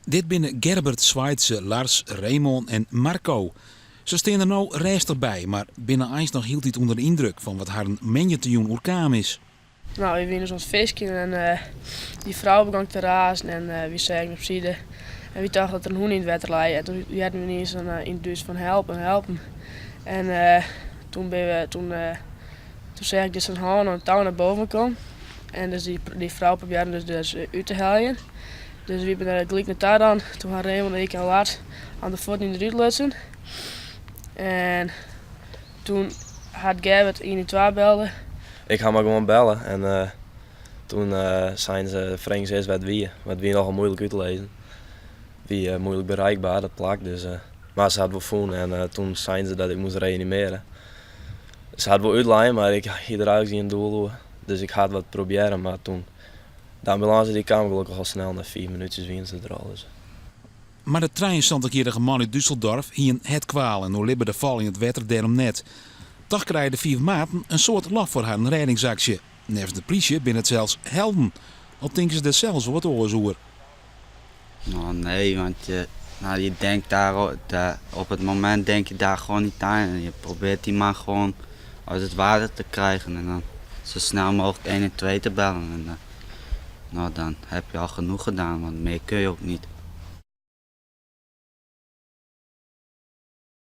Dit binne Gerbert, Swaitse, Lars, Raymond en Marco. Se stean der no rêstich by, mar binne eins noch hieltyd ûnder de yndruk fan wat harren moandeitejûn oerkaam is. No, wy wiene dus oan it fiskjen en dy frou begong te razen en wy seagen op side en wy tochten dat der in hûn yn it wetter lei en toen hearden we yniens yn it Dútsk fan helpen, helpen. En toen binne we, toen, toen seach ik dus sa'n hân oan it tou nei boven kommen en dus dy frou probearre dus dus út te heljen. Dus wy binne der gelyk nei ta dan. Toen ha Raymond en ik en Lars oan de fuotten yn derút lutsen. En toen hat Gerbert 112 belle. Ik ha mar gewoan belle en toen seinen se, fregen se earst wêr't it wie, mar it wie nochal muoilik út te lizzen. It wie muoilik bereikber dat plak, dus mar se ha it wol fûn en toen seinen se dat ik moast reanimearje. Se ha it wol útlein, mar ik hie der eigenlik gjin doel oer, dus ik ha it wat probearre, mar toen de ambulânse dy kaam gelokkich al snel, nei fiif minútsjes wiene se der al. Dus. Mar de 73-jierrige man út Düsseldorf hie in hertkwaal en oerlibbe de fal yn it wetter dêrom net. Toch krije de fiif maten in soad lof foar harren rêdingsaksje. Neffens de plysje binne it sels helden, al tinke se der sels wol wat oars oer. No nee, want je, nou, je denkt daar, daar, op het moment denk je daar gewoon niet aan. En je probeert die man gewoon uit het water te krijgen en dan zo snel mogelijk 1 en 2 te bellen. En nou, dan heb je al genoeg gedaan, want meer kun je ook niet.